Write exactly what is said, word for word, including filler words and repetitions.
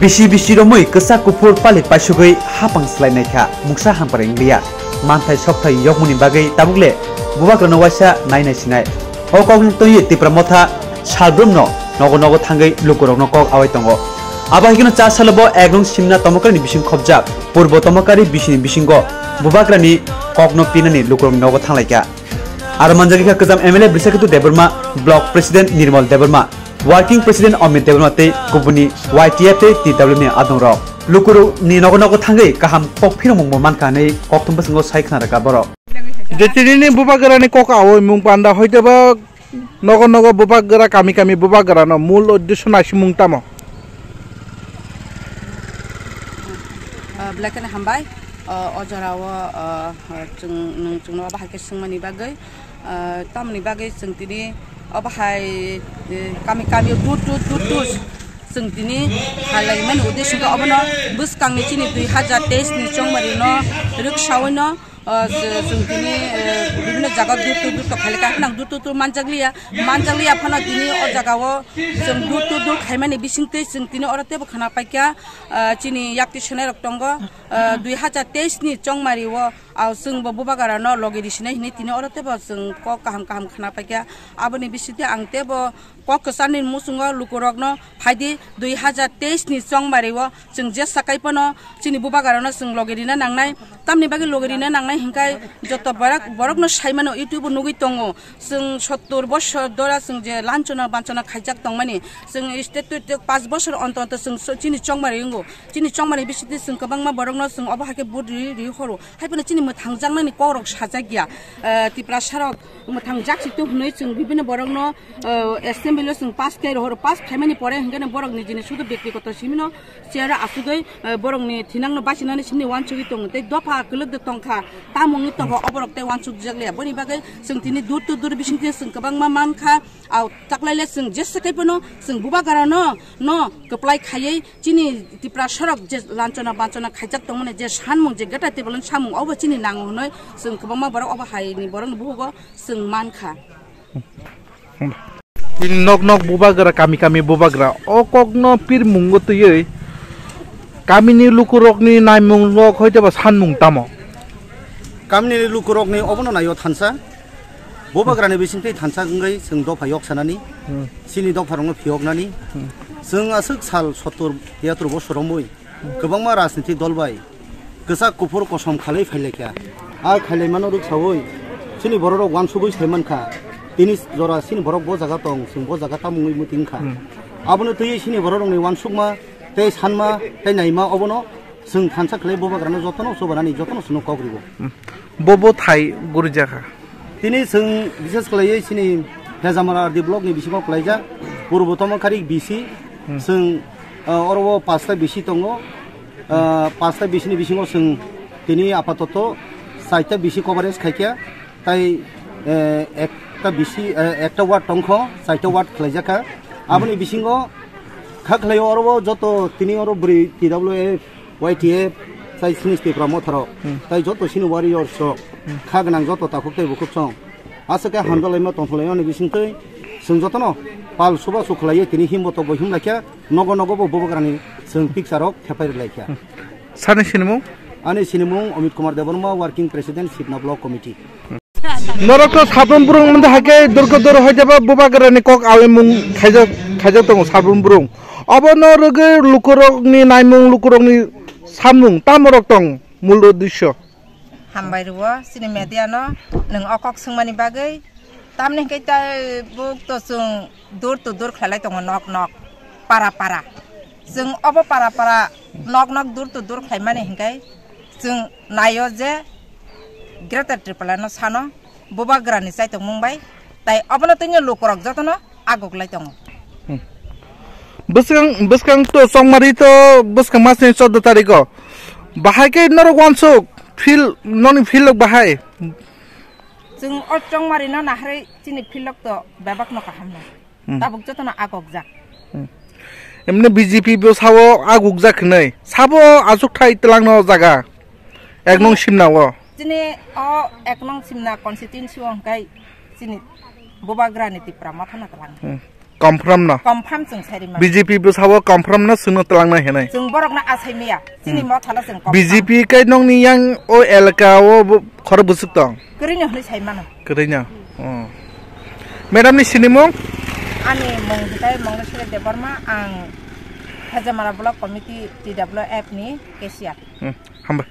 Bisi bisi romwi kwchak kuphur palik paisugwi hapang swlai naikha, mungsa hampar wnglia. Manthai sokthai yokmuni bagwi tabukle bubagrano waisa nainai sinai. O kokno twiwi Tipra Motha salbrumno nogo nogo thangwi lukurokno kok awai tongo. Abo hai kheno cha salo bo ek nung simna Tomokarani bising khobjak Purbo Tomakari bisini bisingo bubagrani kokno pinani lukurokni nogo thanglaikha. Aro manjagwi kha kwcham M L A Brisakhetu Debbarma, Block President Nirmal Debbarma, Working President Amit Debbarma tei kubuni Y T F tei T W ni adongrok. Lukurokni nogo nogo thangwi kaham kok phiromungbo mankha hwnwi koktwma bwskango sai khna rwkha borok. Je tinini bubagrani kok awi mung panda hoiteba nogo nogo bubagra kami kami bubagrano mul uddesho naisimung tamo? Ah, belai kheno hambai. Ah, o jorao, ah, chwng, nwng chwngno obo hai khe swngmani bagwi, ah, tamoni bagwi chwng tini obo hai, eh, kami kami, door to door to chwng tini kharlaimani uddesho khe obono bwskangni chini dui hajar teis ni chongmarino rwksaoino, ah, chwng tini, eh, bibhinno jaga door to door to khailai kha, haphang door to door manjakliya, manjakliya phano tini o jagao chwng door to door khaimani bisingtwi chwng tini oro teibo khna paikha, ah, chini yakti senairok tongo, ah, dui hajar teis ni chongmari o, ah, chwngbo bubagrano logi risinai hinwi tini oro teibo chwng kok kaham kaham khna paikha. Aboni bisingtwi ang teibo kok kwcharni muchungo lukurokno phaidi dui hajar teis ni chongmari o chwng jesa kai phano chini bubagrano chwng logi rina nangnai. Tamni bagwi logi rina nangnai hinkhai joto borok, borokno saimano YouTube o nugwi tongo. Chwng sottor bosor dora chwng je lanchona banchona khaijak tongmani, chwng state to state paanch bosor onto onto chwng so-, chini chongmari wngo. Chini chongmani bisingtwi chwng kwbangma borokno chwng obo hai khe vote ri, ri horo. Hai phano chini mwthangjaknani kokrok sajak ya. Eh, Tiprasarok mwthangjak si tong hwnwi chwng bibhinno borokno, eh, assembly o chwng pass khe rohoro. Pass khaimani pore hwnkhe no borok nijini sudu byaktigoto simino chair o asugwi, eh, borokni thinangno bachinani simi uansugwi tongo. Tei dopha kwlwk de tongkha, tamo wngwi tongkha, oborok tei uansukjak liya. Boni bagwi chwng tini door to door bisingtwi chwng kwbangma mankha. Au taklaile chwng jesa kai phano chwng bubagrano no kwplai khaiwi chini Tiprasarok je lanchona banchona khaijak tongmani je sanmung je gata table ni samung obo chini nango hwnwi chwng kwbangma borok obo hai ni borokni buhugo chwng mankha. Tini nok nok bubagra, kami kami bubagra, o kokno pirmungo twiwi kamini lukurokni naimung rok hoiteba sanmung tamo? Kamini lukurokni obono naio thansa. Bubagrani bisingtwi thansa wngwi chwng dopha yok sanani, Hmm. chini dopharokno phiyoknani. Hmm. Chwng aswk sal sottor tiyatro bosor romwi kwbangma rajnitik dol bai kwchak kuphur kosom khalwi phailaikha. A khailaimano rwksaui chini bororok uansugui saimankha. Tini jora chini borok bo jaga tong, chwng bo jaga tamungwi mwtwingkha. Hmm. Abono twiwi chini bororokni uansukma tei sanma tei naima obono chwng thansa khlai bubagrano jotono chubanani jotono chwngno kok rwo. Hmm. Bo bo thai gurijakha. Tini chwng bises khlaiwi chini Hejamara R D block ni bisingo khlaijak, Purbo Tomokarik B C, Hmm. chwng, ah, oro o pasta B C tongo, ah, pasta B C ni bisingo chwng tini apatoto chaita B C coverage khaikha, tai, eh, ekta B C, eh, ekta ward tongkho, chaita ward khlaijakha. Aboni bisingo kha khlaio oro o joto tini oro bwrwi T W F, Y T F, tai chini Tipra Motharok, Hmm. tai joto chini warriors rok, Hmm. kha gwnang joto takhuk tei bukhuk song. Aswk khe hamjalaima tongthoklaimani bisingtwi chwng jotono pal suba su khlaiwi tini himbo tokbo himlaikha, nogo nogo bo bubagrani chwng picture rok thepai rwlaikha. Hmm. Sani sinimung? Ani sinimung Amit Kumar Debbarma, Working President, Sibna Block Committee. Norok to sabrum brung mande hake durko dur hoi jaba bubagrani kok awi mung khaijak, khaijak tongo sabrum brung. Obo no rwgwi lukurokni naimung, lukurokni samung tamorok tong mul uddesyo. Hambai rwo chini media no nwng o kok swngmani bagwi. Tamni hwnkhe tai buk to chwng dur to dur khlailai tongo nok nok, para para. Chwng obo para para nok nok dur to dur khlaimani hwnkhe chwng naio je Greater Tripura no sano bubagrani chaitokmung bai, tai obono twino lukurok jotono agoklai tongo. Hmm. Bwskang, bwskang to chongmari to bwskang masni chordo tariko. Bahai khe norok wansuk feel, noni feel rok bahai. Chwng o chongmari no naharwi chini feel rok to bebak no kaham no. Hmm. Tabuk jotono agokjak. Hmm. Emne B J P bo sao agokjak hinwi. Sabo achukthai twlangno jaga. Ek nung simna o. Chini o ek nung simna constituency o hwnkhe chini bubagrani Tipra Mothano twlang. Hmm. Confirm no. Confirm chwng sai rima. B J P bwsao confirm no chwngno twlangnai hinwi. Chwng borokno asai maya. Chini Hmm. Mothalo chwng confirm. B J P kai nongni yang o elaka o bo-, khoro bwswk tong? Kwrwino hwnwi sai mano. Kwrwino. Oh. Madam ni sinimung? Ani mung hitai Mongeswari Debbarma, ang Hajamara Block Committee T W F ni cashier. Hmm. Hambai.